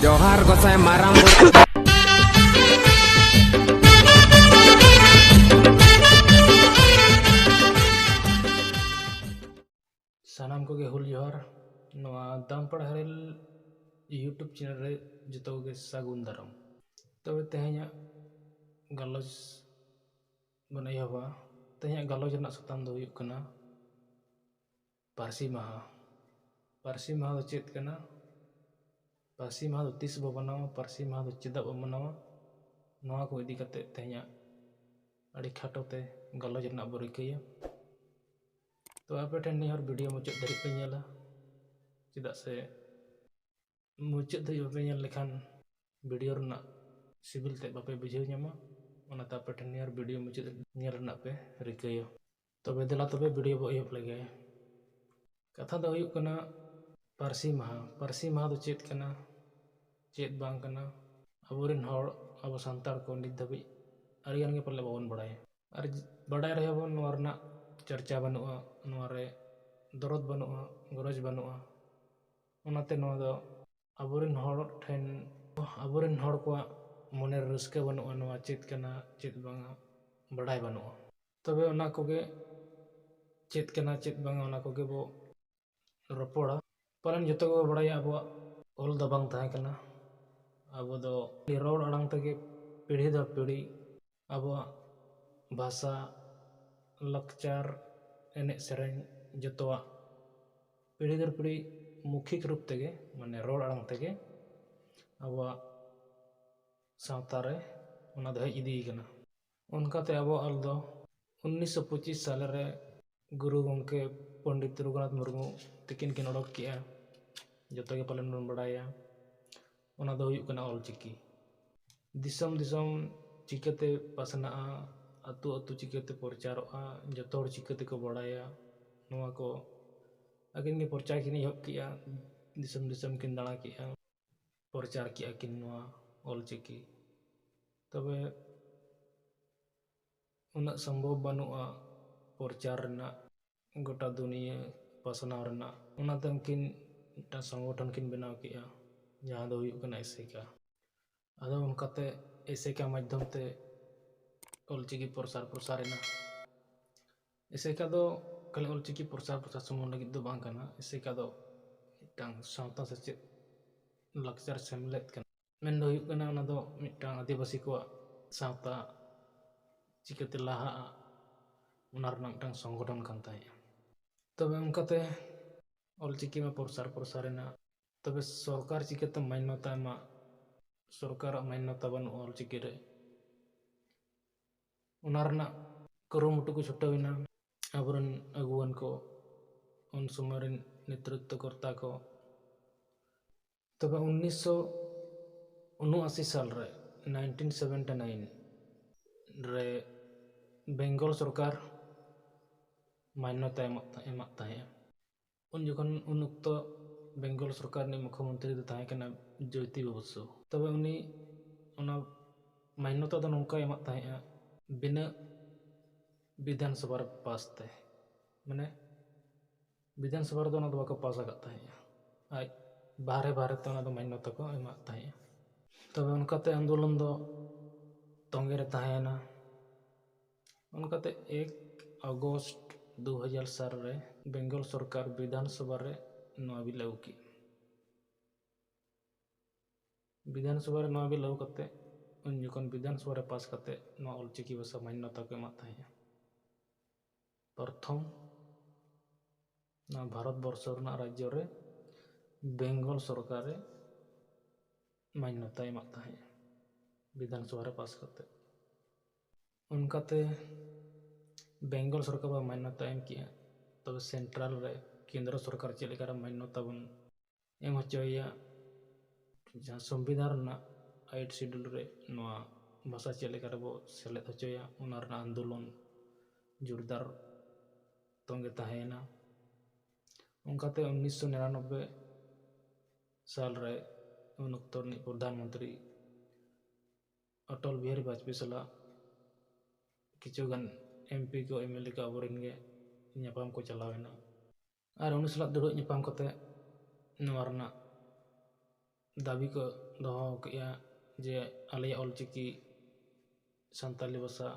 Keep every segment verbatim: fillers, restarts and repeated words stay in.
ᱡᱚᱦᱟᱨ ᱜᱚᱸᱥᱟᱭ ᱢᱟᱨᱟᱝ ᱵᱩᱨᱩ᱾ ᱥᱟᱱᱟᱢ ᱠᱚᱜᱮ ᱦᱩᱞ ᱡᱚᱦᱟᱨ᱾ ᱱᱚᱣᱟ ᱫᱟᱢᱯᱟᱲ ᱦᱟᱨᱮᱞ YouTube ᱪᱮᱱᱮᱞ ᱨᱮ ᱡᱚᱛᱚ ᱠᱚᱜᱮ ᱥᱟᱹᱜᱩᱱ ᱫᱟᱨᱟᱢ᱾ ᱛᱚᱵᱮ ᱛᱮᱦᱮᱧᱟᱜ ᱜᱟᱞᱚᱪ ᱵᱚᱱ ᱮᱦᱚᱵᱟ᱾ ᱛᱮᱦᱮᱧᱟᱜ ᱜᱟᱞᱚᱪ ᱨᱮᱱᱟᱜ ᱥᱟᱛᱟᱢ ᱫᱚ ᱦᱩᱭᱩᱜ ᱠᱟᱱᱟ ᱯᱟᱹᱨᱥᱤ ᱢᱟᱦᱟ᱾ ᱯᱟᱹᱨᱥᱤ ᱢᱟᱦᱟ ᱫᱚ ᱪᱮᱫ ᱠᱟᱱᱟ? ᱯᱟᱹᱨᱥᱤ ᱢᱟᱦᱟ ᱫᱚ ᱛᱤᱥ ᱵᱚ ᱢᱟᱱᱟᱣᱟ? ᱯᱟᱹᱨᱥᱤ ᱢᱟᱦᱟ ᱫᱚ ᱪᱮᱫᱟᱜ ᱵᱚ ᱢᱟᱱᱟᱣᱟ? ᱱᱚᱣᱟ ᱠᱚ ᱤᱫᱤ ᱠᱟᱛᱮ ᱛᱮᱦᱮᱧᱟᱜ ᱟᱹᱰᱤ ᱠᱷᱟᱴᱚ ᱛᱮ ᱜᱟᱞᱚᱪ ᱨᱮᱱᱟᱜ ᱵᱚ ᱨᱤᱠᱟᱹᱭᱟ᱾ ᱛᱚ ᱟᱯᱮ ᱴᱷᱮᱱ ᱱᱤᱭᱟᱹ ᱦᱚᱨ ᱵᱷᱤᱰᱤᱭᱳ ᱢᱩᱪᱟᱹᱫ ᱫᱷᱟᱹᱨᱤᱡ ᱯᱮ ᱧᱮᱞᱟ, ᱪᱮᱫᱟᱜ ᱥᱮ ᱢᱩᱪᱟᱹᱫ ᱫᱷᱟᱹᱵᱤᱡ ᱵᱟᱯᱮ ᱧᱮᱞ ᱞᱮᱠᱷᱟᱱ ᱵᱷᱤᱰᱤᱭᱳ ᱨᱮᱱᱟᱜ ᱥᱤᱵᱤᱞ ᱛᱮ ᱵᱟᱯᱮ ᱵᱩᱡᱷᱟᱹᱣ ᱧᱟᱢᱟ᱾ ᱚᱱᱟᱛᱮ ᱟᱯᱮ ᱴᱷᱮᱱ ᱱᱤᱭᱟᱹ ᱵᱷᱤᱰᱤᱭᱳ ᱢᱩᱪᱟᱹᱫ ᱧᱮᱞ ᱨᱮᱱᱟᱜ ᱯᱮ ᱨᱤᱠᱟᱹᱭᱟ᱾ ᱛᱚᱵᱮ ᱫᱮᱞᱟ ᱛᱚᱵᱮ ᱵᱷᱤᱰᱤᱭᱳ ᱵᱚ ᱮᱦᱚᱵ ᱞᱮᱜᱮ᱾ ᱠᱟᱛᱷᱟ ᱫᱚ ᱦᱩᱭᱩᱜ ᱠᱟᱱᱟ ᱯᱟᱹᱨᱥᱤ ᱢᱟᱦᱟ᱾ ᱯᱟᱹᱨᱥᱤ ᱢᱟᱦᱟ ᱫᱚ ᱪᱮᱫ ᱠᱟᱱᱟ, ᱪᱮᱫ ᱵᱟᱝ ᱠᱟᱱᱟ? ᱟᱵᱚᱨᱮᱱ ᱦᱚᱲ, ᱟᱵᱚ ᱥᱟᱱᱛᱟᱲ ᱠᱚ ᱱᱤᱛ ᱫᱷᱟᱹᱵᱤᱡ ᱟᱹᱰᱤᱜᱟᱱ ᱜᱮ ᱯᱟᱞᱮ ᱵᱟᱵᱚᱱ ᱵᱟᱲᱟᱭᱟ᱾ ᱟᱨ ᱵᱟᱰᱟᱭ ᱨᱮᱦᱚᱸ ᱵᱚᱱ, ᱱᱚᱣᱟ ᱨᱮᱱᱟᱜ ᱪᱟᱨᱪᱟ ᱵᱟᱹᱱᱩᱜᱼᱟ, ᱱᱚᱣᱟ ᱨᱮ ᱫᱚᱨᱚᱫ ᱵᱟᱹᱱᱩᱜᱼᱟ, ᱜᱚᱨᱚᱡᱽ ᱵᱟᱹᱱᱩᱜᱼᱟ᱾ ᱚᱱᱟᱛᱮ ᱱᱚᱣᱟ ᱫᱚ ᱟᱵᱚᱨᱮᱱ ᱦᱚᱲ ᱴᱷᱮᱱ, ᱟᱵᱚᱨᱮᱱ ᱦᱚᱲ ᱠᱚᱣᱟᱜ ᱢᱚᱱᱮ ᱨᱮ ᱨᱟᱹᱥᱠᱟᱹ ᱵᱟᱹᱱᱩᱜᱼᱟ, ᱱᱚᱣᱟ ᱪᱮᱫ ᱠᱟᱱᱟ, ᱪᱮᱫ ᱵᱟᱝᱟ, ᱵᱟᱰᱟᱭ ᱵᱟᱹᱱᱩᱜᱼᱟ᱾ ᱛᱚᱵᱮ ᱚᱱᱟ ᱠᱚᱜᱮ ᱪᱮᱫ ᱠᱟᱱᱟ, ᱪᱮᱫ ᱵᱟᱝᱟ, ᱚᱱᱟ ᱠᱚᱜᱮ ᱵᱚ ᱨᱚᱯᱚᱲᱟ᱾ ᱯᱟᱞᱮᱱ ᱡᱚᱛᱚ ᱜᱮᱵᱚ ᱵᱟᱲᱟᱭᱟ, ᱟᱵᱚᱣᱟᱜ ᱚᱞ ᱫᱚ ᱵᱟᱝ ᱛᱟᱦᱮᱸ ᱠᱟᱱᱟ᱾ ᱟᱵᱚ ᱫᱚ ᱨᱚᱲ ᱟᱲᱟᱝ ᱛᱮᱜᱮ ᱯᱤᱲᱦᱤ ᱫᱚᱨ ᱯᱤᱲᱦᱤ ᱟᱵᱚᱣᱟᱜ ᱵᱷᱟᱥᱟ, ᱞᱟᱠᱪᱟᱨ, ᱮᱱᱮᱡ ᱥᱮᱨᱮᱧ ᱡᱚᱛᱚᱣᱟᱜ ᱯᱤᱲᱦᱤ ᱫᱚᱨ ᱯᱤᱲᱦᱤ ᱢᱚᱣᱠᱷᱤᱠ ᱨᱩᱯ ᱛᱮᱜᱮ, ᱢᱟᱱᱮ ᱨᱚᱲ ᱟᱲᱟᱝ ᱛᱮᱜᱮ ᱟᱵᱚᱣᱟᱜ ᱥᱟᱶᱛᱟ ᱨᱮ ᱚᱱᱟ ᱫᱚ ᱦᱮᱡ ᱤᱫᱤᱭ ᱠᱟᱱᱟ᱾ ᱚᱱᱠᱟᱛᱮ ᱟᱵᱚᱣᱟᱜ ᱚᱞ ᱫᱚ ᱩᱱᱤᱥᱥᱚ ᱯᱚᱸᱪᱤᱥ ᱥᱟᱞ ᱨᱮ ᱜᱩᱨᱩ ᱜᱚᱢᱠᱮ ᱯᱚᱱᱰᱤᱛ ᱨᱚᱜᱷᱩᱱᱟᱛᱷ ᱢᱩᱨᱢᱩ ᱛᱤᱠᱤᱱ ᱠᱤᱱ ᱚᱰᱚᱠ ᱠᱮᱜᱼᱟ᱾ ᱡᱚᱛᱚ ᱜᱮ ᱯᱟᱞᱮᱱ ᱵᱚᱱ ᱵᱟᱲᱟᱭᱟ᱾ ᱚᱱᱟ ᱫᱚ ᱦᱩᱭᱩᱜ ᱠᱟᱱᱟ ᱚᱞ ᱪᱤᱠᱤ᱾ ᱫᱤᱥᱚᱢ ᱫᱤᱥᱚᱢ ᱪᱤᱠᱟᱹᱛᱮ ᱯᱟᱥᱱᱟᱜᱼᱟ, ᱟᱹᱛᱩ ᱟᱹᱛᱩ ᱪᱤᱠᱟᱹᱛᱮ ᱯᱨᱚᱪᱟᱨᱚᱜᱼᱟ, ᱡᱚᱛᱚ ᱦᱚᱲ ᱪᱤᱠᱟᱹ ᱛᱮᱠᱚ ᱵᱟᱲᱟᱭᱟ, ᱱᱚᱣᱟ ᱠᱚ ᱟᱹᱠᱤᱱ ᱜᱮ ᱯᱨᱚᱪᱟᱨ ᱠᱤᱱ ᱮᱦᱚᱵ ᱠᱮᱜᱼᱟ᱾ ᱫᱤᱥᱚᱢ ᱫᱤᱥᱚᱢ ᱠᱤᱱ ᱫᱟᱬᱟ ᱠᱮᱜᱼᱟ, ᱯᱨᱚᱪᱟᱨ ᱠᱮᱜᱼᱟ ᱠᱤᱱ ᱱᱚᱣᱟ ᱚᱞ ᱪᱤᱠᱤ᱾ ᱛᱚᱵᱮ ᱩᱱᱟᱹᱜ ᱥᱚᱢᱵᱷᱚᱵ ᱵᱟᱹᱱᱩᱜᱼᱟ ᱯᱨᱚᱪᱟᱨ ᱨᱮᱱᱟᱜ, ᱜᱚᱴᱟ ᱫᱩᱱᱤᱭᱟᱹ ᱯᱟᱥᱱᱟᱣ ᱨᱮᱱᱟᱜ᱾ ᱚᱱᱟᱛᱮ ᱩᱱᱠᱤᱱ ᱢᱤᱫᱴᱟᱝ ᱥᱚᱝᱜᱚᱴᱷᱚᱱ ᱠᱤᱱ ᱵᱮᱱᱟᱣ ᱠᱮᱜᱼᱟ᱾ ᱡᱟᱦᱟᱸ ᱫᱚ ᱦᱩᱭᱩᱜ ᱠᱟᱱᱟ ᱮᱥᱮᱠᱟ᱾ ᱟᱫᱚ ᱚᱱᱠᱟᱛᱮ ᱮᱥᱮᱠᱟ ᱢᱟᱫᱽᱫᱷᱚᱢ ᱛᱮ ᱚᱞᱪᱤᱠᱤ ᱯᱨᱚᱥᱟᱨ ᱯᱨᱚᱥᱟᱨ ᱮᱱᱟ᱾ ᱮᱥᱮᱠᱟ ᱫᱚ ᱠᱷᱟᱹᱞᱤ ᱚᱞᱪᱤᱠᱤ ᱯᱨᱚᱥᱟᱨ ᱯᱨᱚᱥᱟᱨ ᱥᱩᱢᱩᱝ ᱞᱟᱹᱜᱤᱫ ᱫᱚ ᱵᱟᱝ ᱠᱟᱱᱟ᱾ ᱮᱥᱮᱠᱟ ᱫᱚ ᱢᱤᱫᱴᱟᱝ ᱥᱟᱶᱛᱟ ᱥᱮᱪᱮᱫ ᱞᱟᱠᱪᱟᱨ ᱥᱮᱢᱞᱮᱫ ᱠᱟᱱᱟ᱾ ᱢᱮᱱ ᱫᱚ ᱦᱩᱭᱩᱜ ᱠᱟᱱᱟ, ᱚᱱᱟ ᱫᱚ ᱢᱤᱫᱴᱟᱝ ᱟᱹᱫᱤᱵᱟᱹᱥᱤ ᱠᱚᱣᱟᱜ ᱥᱟᱶᱛᱟ ᱪᱤᱠᱟᱹᱛᱮ ᱞᱟᱦᱟᱜᱼᱟ, ᱚᱱᱟ ᱨᱮᱱᱟᱜ ᱢᱤᱫᱴᱟᱝ ᱥᱚᱝᱜᱚᱴᱷᱚᱱ ᱠᱟᱱ ᱛᱟᱦᱮᱸᱫᱼᱟ᱾ ᱛᱚᱵᱮ ᱚᱱᱠᱟᱛᱮ ᱚᱞᱪᱤᱠᱤ ᱢᱟ ᱯᱨᱚᱥᱟᱨ ᱯᱨᱚᱥᱟᱨ ᱮᱱᱟ᱾ ᱛᱚᱵᱮ ᱥᱚᱨᱠᱟᱨ ᱪᱤᱠᱟᱹᱛᱮ ᱢᱟᱱᱱᱚᱛᱟ ᱮᱢᱟ? ᱥᱚᱨᱠᱟᱨᱟᱜ ᱢᱟᱱᱱᱚᱛᱟ ᱵᱟᱹᱱᱩᱜᱼᱟ ᱚᱞᱪᱤᱠᱤ ᱨᱮ᱾ ᱚᱱᱟ ᱨᱮᱱᱟᱜ ᱠᱩᱨᱩᱢᱩᱴᱩ ᱠᱚ ᱪᱷᱩᱴᱟᱹᱣ ᱮᱱᱟ ᱟᱵᱚᱨᱮᱱ ᱟᱹᱜᱩᱣᱟᱹᱱ ᱠᱚ, ᱩᱱ ᱥᱚᱢᱚᱭ ᱨᱮᱱ ᱱᱮᱛᱨᱤᱛᱛᱚ ᱠᱚᱨᱛᱟ ᱠᱚ᱾ ᱛᱚᱵᱮ ᱩᱱᱤᱥᱥᱚ ᱩᱱᱩᱟᱥᱤ ᱥᱟᱞ ᱨᱮ, ᱱᱟᱭᱤᱱᱴᱤᱱ ᱥᱮᱵᱷᱮᱱᱴᱤ ᱱᱟᱭᱤᱱ ᱨᱮ ᱵᱮᱝᱜᱚᱞ ᱥᱚᱨᱠᱟᱨ ᱢᱟᱱᱱᱚᱛᱟ ᱮᱢᱟᱜ ᱛᱟ-, ᱮᱢᱟᱜ ᱛᱟᱦᱮᱸᱜᱼᱟ᱾ ᱩᱱ ᱡᱚᱠᱷᱚᱱ, ᱩᱱ ᱚᱠᱛᱚ ᱵᱮᱝᱜᱚᱞ ᱥᱚᱨᱠᱟᱨ ᱨᱤᱱᱤᱡ ᱢᱩᱠᱷᱭᱚᱢᱚᱱᱛᱨᱤ ᱫᱚ ᱛᱟᱦᱮᱸ ᱠᱟᱱᱟ ᱡᱳᱭᱛᱤᱵᱟ ᱵᱚᱥᱩ᱾ ᱛᱚᱵᱮ ᱩᱱᱤ ᱚᱱᱟ ᱢᱟᱱᱱᱚᱛᱟ ᱫᱚ ᱱᱚᱝᱠᱟᱭ ᱮᱢᱟᱜ ᱛᱟᱦᱮᱸᱜᱼᱟ, ᱵᱤᱱᱟᱹ ᱵᱤᱫᱷᱟᱱ ᱥᱚᱵᱷᱟ ᱨᱮ ᱯᱟᱥ ᱛᱮ, ᱢᱟᱱᱮ ᱵᱤᱫᱷᱟᱱ ᱥᱚᱵᱷᱟ ᱨᱮᱫᱚ ᱚᱱᱟ ᱫᱚ ᱵᱟᱠᱚ ᱯᱟᱥ ᱟᱠᱟᱫ ᱛᱟᱦᱮᱸᱜᱼᱟ, ᱟᱡ ᱵᱟᱦᱨᱮ ᱵᱟᱦᱨᱮ ᱛᱮ ᱚᱱᱟ ᱫᱚ ᱢᱟᱱᱱᱚᱛᱟ ᱠᱚ ᱮᱢᱟᱜ ᱛᱟᱦᱮᱸᱜᱼᱟ᱾ ᱛᱚᱵᱮ ᱚᱱᱠᱟᱛᱮ ᱟᱱᱫᱳᱞᱚᱱ ᱫᱚ ᱛᱚᱸᱜᱮ ᱨᱮ ᱛᱟᱦᱮᱸᱭᱮᱱᱟ᱾ ᱚᱱᱠᱟᱛᱮ ᱮᱠ ᱟᱜᱚᱥᱴ ᱫᱩ ᱦᱟᱡᱟᱨ ᱥᱟᱞ ᱨᱮ ᱵᱮᱝᱜᱚᱞ ᱥᱚᱨᱠᱟᱨ ᱵᱤᱫᱷᱟᱱ ᱥᱚᱵᱷᱟ ᱨᱮ ᱱᱚᱣᱟ ᱵᱤᱞ ᱟᱹᱜᱩ ᱠᱮᱫᱼᱟ᱾ ᱵᱤᱫᱷᱟᱱ ᱥᱚᱵᱷᱟ ᱨᱮ ᱱᱚᱣᱟ ᱵᱤᱞ ᱟᱹᱜᱩ ᱠᱟᱛᱮ, ᱩᱱ ᱡᱚᱠᱷᱚᱱ ᱵᱤᱫᱷᱟᱱ ᱥᱚᱵᱷᱟ ᱨᱮ ᱯᱟᱥ ᱠᱟᱛᱮ ᱱᱚᱣᱟ ᱚᱞᱪᱤᱠᱤ ᱵᱷᱟᱥᱟ ᱢᱟᱱᱱᱚᱛᱟ ᱠᱚ ᱮᱢᱟᱜ ᱛᱟᱦᱮᱸᱜᱼᱟ᱾ ᱯᱨᱚᱛᱷᱚᱢ ᱱᱚᱣᱟ ᱵᱷᱟᱨᱚᱛ ᱵᱚᱨᱥᱚ ᱨᱮᱱᱟᱜ ᱨᱟᱡᱽᱡᱚ ᱨᱮ ᱵᱮᱝᱜᱚᱞ ᱥᱚᱨᱠᱟᱨ ᱨᱮ ᱢᱟᱱᱱᱚᱛᱟᱭ ᱮᱢᱟᱜ ᱛᱟᱦᱮᱸᱜᱼᱟ ᱵᱤᱫᱷᱟᱱ ᱥᱚᱵᱷᱟ ᱨᱮ ᱯᱟᱥ ᱠᱟᱛᱮ᱾ ᱚᱱᱠᱟᱛᱮ ᱵᱮᱝᱜᱚᱞ ᱥᱚᱨᱠᱟᱨ ᱵᱟ ᱢᱟᱱᱱᱚᱛᱟ ᱮᱢ ᱠᱮᱜᱼᱟ, ᱛᱚᱵᱮ ᱥᱮᱱᱴᱨᱟᱞ ᱨᱮ, ᱠᱮᱱᱫᱨᱚ ᱥᱚᱨᱠᱟᱨ ᱪᱮᱫ ᱞᱮᱠᱟᱨᱮ ᱢᱟᱱᱱᱚᱛᱟ ᱵᱚᱱ ᱮᱢ ᱦᱚᱪᱚᱭᱮᱭᱟ, ᱡᱟᱦᱟᱸ ᱥᱚᱝᱵᱤᱫᱷᱟᱱ ᱨᱮᱱᱟᱜ ᱮᱭᱤᱴ ᱥᱤᱰᱩᱞ ᱨᱮ ᱱᱚᱣᱟ ᱵᱷᱟᱥᱟ ᱪᱮᱫ ᱞᱮᱠᱟ ᱨᱮᱵᱚ ᱥᱮᱞᱮᱫ ᱦᱚᱪᱚᱭᱟ, ᱚᱱᱟ ᱨᱮᱱᱟᱜ ᱟᱱᱫᱳᱞᱚᱱ ᱡᱳᱨᱫᱟᱨ ᱛᱚᱸᱜᱮ ᱛᱟᱦᱮᱸᱭᱮᱱᱟ᱾ ᱚᱱᱠᱟᱛᱮ ᱩᱱᱤᱥᱥᱚ ᱱᱤᱨᱟᱱᱚᱵᱵᱳᱭ ᱥᱟᱞ ᱨᱮ ᱩᱱ ᱚᱠᱛᱚ ᱨᱤᱱᱤᱡ ᱯᱨᱚᱫᱷᱟᱱ ᱢᱚᱱᱛᱨᱤ ᱚᱴᱚᱞ ᱵᱤᱦᱟᱨᱤ ᱵᱟᱡᱽᱯᱮᱭᱤ ᱥᱟᱞᱟᱜ ᱠᱤᱪᱷᱩ ᱜᱟᱱ ᱮᱢ ᱯᱤ ᱠᱚ, ᱮᱢ ᱮᱞ ᱮ ᱠᱚ ᱟᱵᱚᱨᱮᱱ ᱜᱮ ᱧᱟᱯᱟᱢ ᱠᱚ ᱪᱟᱞᱟᱣ ᱮᱱᱟ᱾ ᱟᱨ ᱩᱱᱤ ᱥᱟᱞᱟᱜ ᱫᱩᱲᱩᱵ ᱧᱟᱯᱟᱢ ᱠᱟᱛᱮ ᱱᱚᱣᱟ ᱨᱮᱱᱟᱜ ᱫᱟᱹᱵᱤ ᱠᱚ ᱫᱚᱦᱚ ᱠᱮᱜᱼᱟ ᱡᱮ ᱟᱞᱮᱭᱟᱜ ᱚᱞᱪᱤᱠᱤ ᱥᱟᱱᱛᱟᱞᱤ ᱵᱷᱟᱥᱟ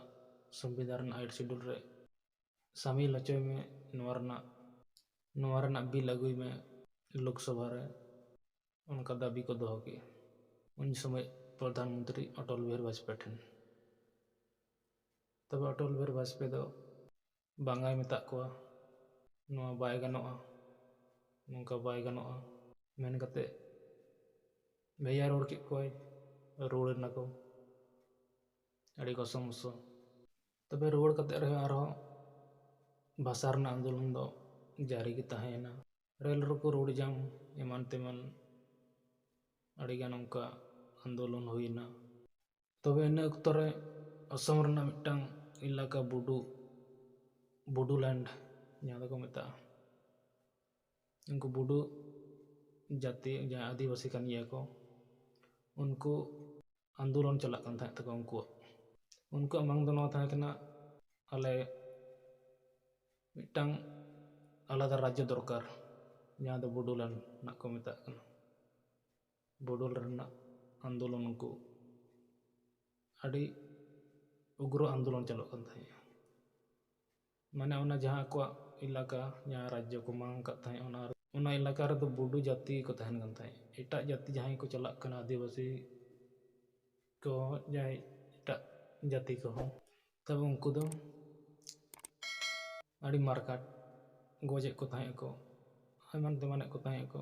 ᱥᱚᱝᱵᱤᱫᱷᱟᱱ ᱨᱮᱱᱟᱜ ᱮᱭᱤᱴ ᱥᱤᱰᱩᱞ ᱨᱮ ᱥᱟᱹᱢᱤᱞ ᱦᱚᱪᱚᱭ ᱢᱮ, ᱱᱚᱣᱟ ᱨᱮᱱᱟᱜ ᱱᱚᱣᱟ ᱨᱮᱱᱟᱜ ᱵᱤᱞ ᱟᱹᱜᱩᱭ ᱢᱮ ᱞᱳᱠᱥᱚᱵᱷᱟ ᱨᱮ, ᱚᱱᱠᱟ ᱫᱟᱹᱵᱤ ᱠᱚ ᱫᱚᱦᱚ ᱠᱮᱜᱼᱟ ᱩᱱ ᱥᱚᱢᱚᱭ ᱯᱨᱚᱫᱷᱟᱱ ᱢᱚᱱᱛᱨᱤ ᱚᱴᱚᱞ ᱵᱤᱦᱟᱨᱤ ᱵᱟᱡᱽᱯᱮᱭᱤ ᱴᱷᱮᱱ᱾ ᱛᱚᱵᱮ ᱚᱴᱚᱞ ᱵᱤᱦᱟᱨᱤ ᱵᱟᱡᱽᱯᱮᱭᱤ ᱫᱚ ᱵᱟᱝᱟᱭ ᱢᱮᱛᱟᱜ ᱠᱚᱣᱟ, ᱱᱚᱣᱟ ᱵᱟᱭ ᱜᱟᱱᱚᱜᱼᱟ, ᱱᱚᱝᱠᱟ ᱵᱟᱭ ᱜᱟᱱᱚᱜᱼᱟ ᱢᱮᱱ ᱠᱟᱛᱮ ᱵᱷᱮᱡᱟ ᱨᱩᱣᱟᱹᱲ ᱠᱮᱫ ᱠᱚᱣᱟᱭ᱾ ᱨᱩᱣᱟᱹᱲ ᱮᱱᱟ ᱠᱚ ᱟᱹᱰᱤ ᱜᱚᱥᱚ ᱢᱚᱥᱚ᱾ ᱛᱚᱵᱮ ᱨᱩᱣᱟᱹᱲ ᱠᱟᱛᱮ ᱨᱮᱦᱚᱸ ᱟᱨᱦᱚᱸ ᱵᱷᱟᱥᱟ ᱨᱮᱱᱟᱜ ᱟᱱᱫᱳᱞᱚᱱ ᱫᱚ ᱡᱟᱹᱨᱤ ᱜᱮ ᱛᱟᱦᱮᱸᱭᱮᱱᱟ᱾ ᱨᱮᱞ ᱨᱳᱠᱳ, ᱨᱳᱰ ᱡᱟᱢ, ᱮᱢᱟᱱ ᱛᱮᱢᱟᱱ ᱟᱹᱰᱤᱜᱟᱱ ᱚᱱᱠᱟ ᱟᱱᱫᱳᱞᱚᱱ ᱦᱩᱭᱮᱱᱟ᱾ ᱛᱚᱵᱮ ᱤᱱᱟᱹ ᱚᱠᱛᱚ ᱨᱮ ᱟᱥᱟᱢ ᱨᱮᱱᱟᱜ ᱢᱤᱫᱴᱟᱝ ᱮᱞᱟᱠᱟ ᱵᱳᱰᱳ, ᱵᱳᱰᱳᱞᱮᱱᱰ ᱡᱟᱦᱟᱸ ᱫᱚᱠᱚ ᱢᱮᱛᱟᱜᱼᱟ, ᱩᱱᱠᱩ ᱵᱳᱰᱳ ᱡᱟᱹᱛᱤ, ᱡᱟᱦᱟᱸᱭ ᱟᱹᱫᱤᱵᱟᱹᱥᱤ ᱠᱟᱱ ᱜᱮᱭᱟ ᱠᱚ, ᱩᱱᱠᱩ ᱟᱱᱫᱳᱞᱚᱱ ᱪᱟᱞᱟᱜ ᱠᱟᱱ ᱛᱟᱦᱮᱸᱫ ᱛᱟᱠᱚ ᱩᱱᱠᱩᱣᱟᱜ᱾ ᱩᱱᱠᱩᱣᱟᱜ ᱢᱟᱝ ᱫᱚ ᱱᱚᱣᱟ ᱛᱟᱦᱮᱸ ᱠᱟᱱᱟ, ᱟᱞᱮ ᱢᱤᱫᱴᱟᱝ ᱟᱞᱟᱫᱟ ᱨᱟᱡᱽᱡᱚ ᱫᱚᱨᱠᱟᱨ, ᱡᱟᱦᱟᱸ ᱫᱚ ᱵᱳᱰᱳᱞᱮᱱᱰ ᱨᱮᱱᱟᱜ ᱠᱚ ᱢᱮᱛᱟᱜ ᱠᱟᱱᱟ᱾ ᱵᱳᱰᱳᱞᱮᱱᱰ ᱨᱮᱱᱟᱜ ᱟᱱᱫᱳᱞᱚᱱ ᱩᱱᱠᱩ ᱟᱹᱰᱤ ᱩᱜᱽᱨᱚ ᱟᱱᱫᱳᱞᱚᱱ ᱪᱟᱞᱟᱜ ᱠᱟᱱ ᱛᱟᱦᱮᱸᱫ᱾ ᱢᱟᱱᱮ ᱚᱱᱟ ᱡᱟᱦᱟᱸ ᱟᱠᱚᱣᱟᱜ ᱮᱞᱟᱠᱟ, ᱡᱟᱦᱟᱸ ᱨᱟᱡᱽᱡᱚ ᱠᱚ ᱢᱟᱝ ᱟᱠᱟᱫ ᱛᱟᱦᱮᱸᱫ, ᱚᱱᱟ, ᱚᱱᱟ ᱮᱞᱟᱠᱟ ᱨᱮᱫᱚ ᱵᱳᱰᱳ ᱡᱟᱹᱛᱤ ᱠᱚ ᱛᱟᱦᱮᱱ ᱠᱟᱱ ᱛᱟᱦᱮᱸᱫ᱾ ᱮᱴᱟᱜ ᱡᱟᱹᱛᱤ ᱡᱟᱦᱟᱸᱭ ᱠᱚ ᱪᱟᱞᱟᱜ ᱠᱟᱱᱟ, ᱟᱹᱫᱤᱵᱟᱹᱥᱤ ᱠᱚ, ᱡᱟᱦᱟᱸᱭ ᱮᱴᱟᱜ ᱡᱟᱹᱛᱤ ᱠᱚᱦᱚᱸ, ᱛᱚᱵᱮ ᱩᱱᱠᱩ ᱫᱚ ᱟᱹᱰᱤ ᱢᱟᱨᱠᱟᱴ ᱜᱚᱡᱮᱫ ᱠᱚ ᱛᱟᱦᱮᱸᱫ ᱟᱠᱚ, ᱮᱢᱟᱱ ᱛᱮᱢᱟᱱᱮᱫ ᱠᱚ ᱛᱟᱦᱮᱸᱫ ᱟᱠᱚ᱾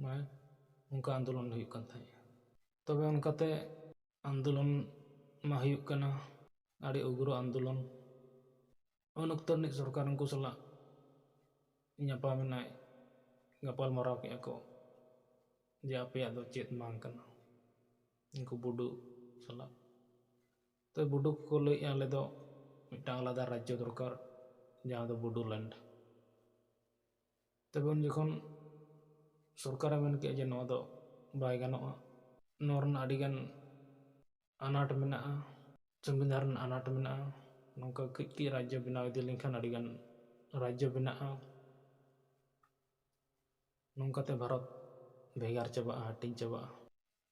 ᱢᱟᱱᱮ ᱚᱱᱠᱟ ᱟᱱᱫᱳᱞᱚᱱ ᱦᱩᱭᱩᱜ ᱠᱟᱱ ᱛᱟᱦᱮᱸᱫ᱾ ᱛᱚᱵᱮ ᱚᱱᱠᱟᱛᱮ ᱟᱱᱫᱳᱞᱚᱱ ᱢᱟ ᱦᱩᱭᱩᱜ ᱠᱟᱱᱟ, ᱟᱹᱰᱤ ᱩᱜᱽᱨᱚ ᱟᱱᱫᱳᱞᱚᱱ᱾ ᱩᱱ ᱚᱠᱛᱚ ᱨᱤᱱᱤᱡ ᱥᱚᱨᱠᱟᱨ ᱩᱱᱠᱩ ᱥᱟᱞᱟᱜ ᱧᱟᱯᱟᱢ ᱮᱱᱟᱭ, ᱜᱟᱯᱟᱞ ᱢᱟᱨᱟᱣ ᱠᱮᱜᱼᱟ ᱠᱚ ᱡᱮ ᱟᱯᱮᱭᱟᱜ ᱫᱚ ᱪᱮᱫ ᱢᱟᱝ ᱠᱟᱱᱟ ᱩᱱᱠᱩ ᱵᱳᱰᱳ ᱥᱟᱞᱟᱜ᱾ ᱛᱚ ᱵᱳᱰᱳ ᱠᱚᱠᱚ ᱞᱟᱹᱭᱮᱫᱼᱟ, ᱟᱞᱮ ᱫᱚ ᱢᱤᱫᱴᱟᱝ ᱟᱞᱟᱫᱟ ᱨᱟᱡᱽᱡᱚ ᱫᱚᱨᱠᱟᱨ, ᱡᱟᱦᱟᱸ ᱫᱚ ᱵᱳᱰᱳᱞᱮᱱᱰ᱾ ᱛᱚᱵᱮ ᱩᱱ ᱡᱚᱠᱷᱚᱱ ᱥᱚᱨᱠᱟᱨᱮ ᱢᱮᱱ ᱠᱮᱜᱼᱟ ᱡᱮ ᱱᱚᱣᱟ ᱫᱚ ᱵᱟᱭ ᱜᱟᱱᱚᱜᱼᱟ, ᱱᱚᱣᱟ ᱨᱮᱱᱟᱜ ᱟᱹᱰᱤᱜᱟᱱ ᱟᱱᱟᱴ ᱢᱮᱱᱟᱜᱼᱟ, ᱥᱚᱝᱵᱤᱫᱷᱟᱱ ᱨᱮᱱᱟᱜ ᱟᱱᱟᱴ ᱢᱮᱱᱟᱜᱼᱟ, ᱱᱚᱝᱠᱟ ᱠᱟᱹᱡ ᱠᱟᱹᱡ ᱨᱟᱡᱽᱡᱚ ᱵᱮᱱᱟᱣ ᱤᱫᱤ ᱞᱮᱱᱠᱷᱟᱱ ᱟᱹᱰᱤᱜᱟᱱ ᱨᱟᱡᱽᱡᱚ ᱵᱮᱱᱟᱜᱼᱟ᱾ ᱱᱚᱝᱠᱟᱛᱮ ᱵᱷᱟᱨᱚᱛ ᱵᱷᱮᱜᱟᱨ ᱪᱟᱵᱟᱜᱼᱟ, ᱦᱟᱹᱴᱤᱧ ᱪᱟᱵᱟᱜᱼᱟ᱾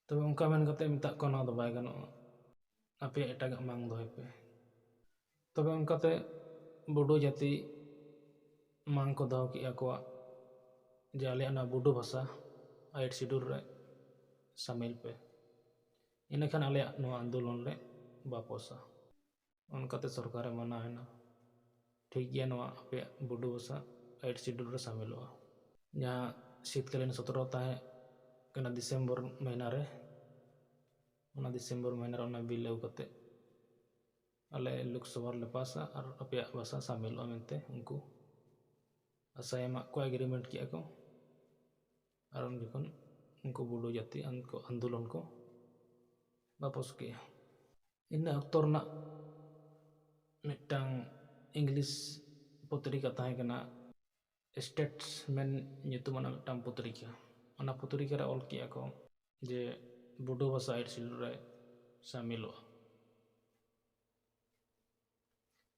ᱛᱚᱵᱮ ᱚᱱᱠᱟ ᱢᱮᱱ ᱠᱟᱛᱮ ᱢᱮᱛᱟᱜ ᱠᱚᱣᱟ, ᱱᱚᱣᱟ ᱫᱚ ᱵᱟᱭ ᱜᱟᱱᱚᱜᱼᱟ, ᱟᱯᱮᱭᱟᱜ ᱮᱴᱟᱜᱟᱜ ᱢᱟᱝ ᱫᱚᱦᱚᱭ ᱯᱮ᱾ ᱛᱚᱵᱮ ᱚᱱᱠᱟᱛᱮ ᱵᱳᱰᱳ ᱡᱟᱹᱛᱤ ᱢᱟᱝ ᱠᱚ ᱫᱚᱦᱚ ᱠᱮᱜᱼᱟ ᱟᱠᱚᱣᱟᱜ, ᱡᱮ ᱟᱞᱮᱭᱟᱜ ᱱᱚᱣᱟ ᱵᱳᱰᱳ ᱵᱷᱟᱥᱟ ᱮᱭᱤᱴ ᱥᱤᱰᱩᱞ ᱨᱮ ᱥᱟᱢᱤᱞ ᱯᱮ, ᱤᱱᱟᱹᱠᱷᱟᱱ ᱟᱞᱮᱭᱟᱜ ᱱᱚᱣᱟ ᱟᱱᱫᱳᱞᱚᱱ ᱞᱮ ᱵᱟᱯᱚᱥᱟ᱾ ᱚᱱᱠᱟᱛᱮ ᱥᱚᱨᱠᱟᱨᱮ ᱢᱟᱱᱟᱣ ᱮᱱᱟ, ᱴᱷᱤᱠ ᱜᱮᱭᱟ, ᱱᱚᱣᱟ ᱟᱯᱮᱭᱟᱜ ᱵᱳᱰᱳ ᱵᱷᱟᱥᱟ ᱮᱭᱤᱴ ᱥᱤᱰᱩᱞ ᱨᱮ ᱥᱟᱢᱤᱞᱚᱜᱼᱟ᱾ ᱡᱟᱦᱟᱸ ᱥᱤᱛᱠᱟᱞᱤᱱ ᱥᱚᱛᱨᱚ ᱛᱟᱦᱮᱸ ᱠᱟᱱᱟ ᱰᱤᱥᱮᱢᱵᱚᱨ ᱢᱟᱹᱦᱱᱟᱹ ᱨᱮ, ᱚᱱᱟ ᱰᱤᱥᱮᱢᱵᱚᱨ ᱢᱟᱹᱦᱱᱟᱹ ᱨᱮ ᱚᱱᱟ ᱵᱤᱞ ᱟᱹᱜᱩ ᱠᱟᱛᱮ ᱟᱞᱮ ᱞᱳᱠᱥᱚᱵᱷᱟ ᱨᱮᱞᱮ ᱯᱟᱥᱟ ᱟᱨ ᱟᱯᱮᱭᱟᱜ ᱵᱷᱟᱥᱟ ᱥᱟᱢᱤᱞᱚᱜᱼᱟ ᱢᱮᱱᱛᱮ ᱩᱱᱠᱩ ᱟᱥᱟ ᱮᱢᱟᱜ ᱠᱚᱣᱟ, ᱮᱜᱽᱨᱤᱢᱮᱱᱴ ᱠᱮᱜᱼᱟ ᱠᱚ᱾ ᱟᱨ ᱩᱱ ᱡᱚᱠᱷᱚᱱ ᱩᱱᱠᱩ ᱵᱳᱰᱳ ᱡᱟᱹᱛᱤ ᱟᱱ-, ᱠᱚ ᱟᱱᱫᱳᱞᱚᱱ ᱠᱚ ᱵᱟᱯᱚᱥ ᱠᱮᱜᱼᱟ᱾ ᱤᱱᱟᱹ ᱚᱠᱛᱚ ᱨᱮᱱᱟᱜ ᱢᱤᱫᱴᱟᱝ ᱤᱝᱞᱤᱥ ᱯᱚᱛᱨᱤᱠᱟ ᱛᱟᱦᱮᱸ ᱠᱟᱱᱟ, ᱥᱴᱮᱴᱥᱢᱮᱱ ᱧᱩᱛᱩᱢᱟᱱᱟᱜ ᱢᱤᱫᱴᱟᱝ ᱯᱚᱛᱨᱤᱠᱟ᱾ ᱚᱱᱟ ᱯᱚᱛᱨᱤᱠᱟ ᱨᱮ ᱚᱞ ᱠᱮᱜᱼᱟ ᱠᱚ ᱡᱮ ᱵᱳᱰᱳ ᱵᱷᱟᱥᱟ ᱮᱭᱤᱴ ᱥᱤᱰᱩᱞ ᱨᱮ ᱥᱟᱢᱤᱞᱚᱜᱼᱟ᱾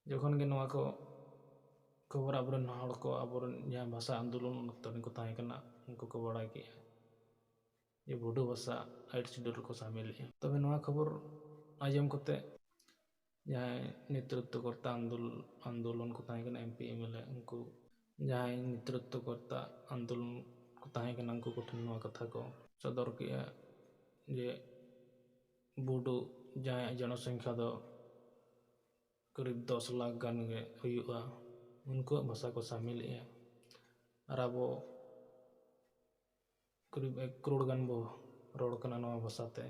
ᱡᱚᱠᱷᱚᱱ ᱜᱮ ᱱᱚᱣᱟ ᱠᱚ ᱠᱷᱚᱵᱚᱨ ᱟᱵᱚᱨᱮᱱ ᱦᱚᱲ ᱠᱚ, ᱟᱵᱚᱨᱮᱱ ᱡᱟᱦᱟᱸ ᱵᱷᱟᱥᱟ ᱟᱱᱫᱳᱞᱚᱱ ᱚᱠᱛᱚ ᱨᱮᱱ ᱠᱚ ᱛᱟᱦᱮᱸ ᱠᱟᱱᱟ, ᱩᱱᱠᱩ ᱠᱚ ᱵᱟᱲᱟᱭ ᱠᱮᱜᱼᱟ ᱡᱮ ᱵᱳᱰᱳ ᱵᱷᱟᱥᱟ ᱮᱭᱤᱴ ᱥᱤᱰᱩᱞ ᱨᱮᱠᱚ ᱥᱟᱢᱤᱞᱮᱜᱼᱟ᱾ ᱛᱚᱵᱮ ᱱᱚᱣᱟ ᱠᱷᱚᱵᱚᱨ ᱟᱸᱡᱚᱢ ᱠᱟᱛᱮ ᱡᱟᱦᱟᱸᱭ ᱱᱮᱛᱨᱤᱛᱵ ᱠᱚᱨᱛᱟ ᱟᱱᱫᱳᱞ-, ᱟᱱᱫᱳᱞᱚᱱ ᱠᱚ ᱛᱟᱦᱮᱸ ᱠᱟᱱᱟ, M P, M L A, ᱩᱱᱠᱩ ᱡᱟᱦᱟᱸᱭ ᱱᱮᱛᱨᱤᱛᱵ ᱠᱚᱨᱛᱟ ᱟᱱᱫᱳᱞᱚᱱ ᱠᱚ ᱛᱟᱦᱮᱸ ᱠᱟᱱᱟ, ᱩᱱᱠᱩ ᱠᱚᱴᱷᱮᱱ ᱱᱚᱣᱟ ᱠᱟᱛᱷᱟ ᱠᱚ ᱥᱚᱫᱚᱨ ᱠᱮᱜᱼᱟ ᱡᱮ ᱵᱳᱰᱳ, ᱡᱟᱦᱟᱸᱭᱟᱜ ᱡᱚᱱᱚᱥᱚᱝᱠᱷᱟ ᱫᱚ ᱠᱚᱨᱤᱵ ᱫᱚᱥ ᱞᱟᱠᱷ ᱜᱟᱱ ᱜᱮ ᱦᱩᱭᱩᱜᱼᱟ, ᱩᱱᱠᱩᱣᱟᱜ ᱵᱷᱟᱥᱟ ᱠᱚ ᱥᱟᱢᱤᱞᱮᱜᱼᱟ᱾ ᱟᱨ ᱟᱵᱚ ᱠᱚᱨᱤᱵ ᱮᱠ ᱠᱨᱳᱲ ᱜᱟᱱ ᱵᱚ ᱨᱚᱲ ᱠᱟᱱᱟ ᱱᱚᱣᱟ ᱵᱷᱟᱥᱟ ᱛᱮ,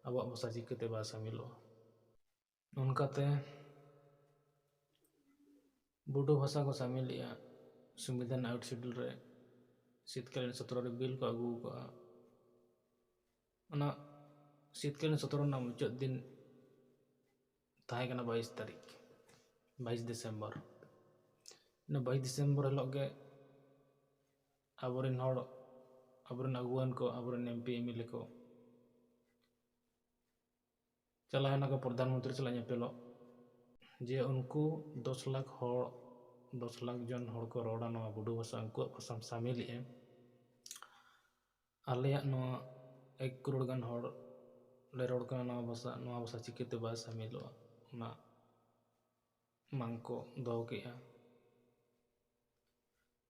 ᱟᱵᱚᱣᱟᱜ ᱵᱷᱟᱥᱟ ᱪᱤᱠᱟᱹᱛᱮ ᱵᱟᱭ ᱥᱟᱢᱤᱞᱚᱜᱼᱟ? ᱚᱱᱠᱟᱛᱮ ᱵᱳᱰᱳ ᱵᱷᱟᱥᱟ ᱠᱚ ᱥᱟᱢᱤᱞᱮᱜᱼᱟ ᱥᱚᱝᱵᱤᱫᱷᱟᱱ ᱮᱭᱤᱴ ᱥᱤᱰᱩᱞ ᱨᱮ, ᱥᱤᱛᱠᱟᱞᱤᱱ ᱥᱚᱛᱨᱚ ᱨᱮ ᱵᱤᱞ ᱠᱚ ᱟᱹᱜᱩ ᱟᱠᱟᱫᱼᱟ᱾ ᱚᱱᱟ ᱥᱤᱛᱠᱟᱞᱤᱱ ᱥᱚᱛᱨᱚ ᱨᱮᱱᱟᱜ ᱢᱩᱪᱟᱹᱫ ᱫᱤᱱ ᱛᱟᱦᱮᱸ ᱠᱟᱱᱟ ᱵᱟᱭᱤᱥ ᱛᱟᱹᱨᱤᱠᱷ, ᱵᱟᱭᱤᱥ ᱰᱤᱥᱮᱢᱵᱚᱨ᱾ ᱤᱱᱟᱹ ᱵᱟᱭᱤᱥ ᱰᱤᱥᱮᱢᱵᱚᱨ ᱦᱤᱞᱳᱜ ᱜᱮ ᱟᱵᱚᱨᱮᱱ ᱦᱚᱲ, ᱟᱵᱚᱨᱮᱱ ᱟᱹᱜᱩᱣᱟᱹᱱ ᱠᱚ, ᱟᱵᱚᱨᱮᱱ M P, M L A ᱠᱚ ᱪᱟᱞᱟᱣ ᱮᱱᱟ ᱠᱚ ᱯᱨᱚᱫᱷᱟᱱ ᱢᱚᱱᱛᱨᱤ ᱥᱟᱞᱟᱜ ᱧᱮᱯᱮᱞᱚᱜ, ᱡᱮ ᱩᱱᱠᱩ ᱫᱚᱥ ᱞᱟᱠᱷ ᱦᱚᱲ, ᱫᱚᱥ ᱞᱟᱠᱷ ᱡᱚᱱ ᱦᱚᱲ ᱠᱚ ᱨᱚᱲᱟ ᱱᱚᱣᱟ ᱵᱳᱰᱳ ᱵᱷᱟᱥᱟ, ᱩᱱᱠᱩᱣᱟᱜ ᱵᱷᱟᱥᱟᱢ ᱥᱟᱢᱤᱞᱮᱜᱼᱟ᱾ ᱟᱞᱮᱭᱟᱜ ᱱᱚᱣᱟ ᱮᱠ ᱠᱨᱳᱲ ᱜᱟᱱ ᱦᱚᱲ ᱞᱮ ᱨᱚᱲ ᱠᱟᱱᱟ ᱱᱚᱣᱟ ᱵᱷᱟᱥᱟ, ᱱᱚᱣᱟ ᱵᱷᱟᱥᱟ ᱪᱤᱠᱟᱹᱛᱮ ᱵᱟᱭ ᱥᱟᱢᱤᱞᱚᱜᱼᱟ, ᱚᱱᱟ ᱢᱟᱝ ᱠᱚ ᱫᱚᱦᱚ ᱠᱮᱜᱼᱟ᱾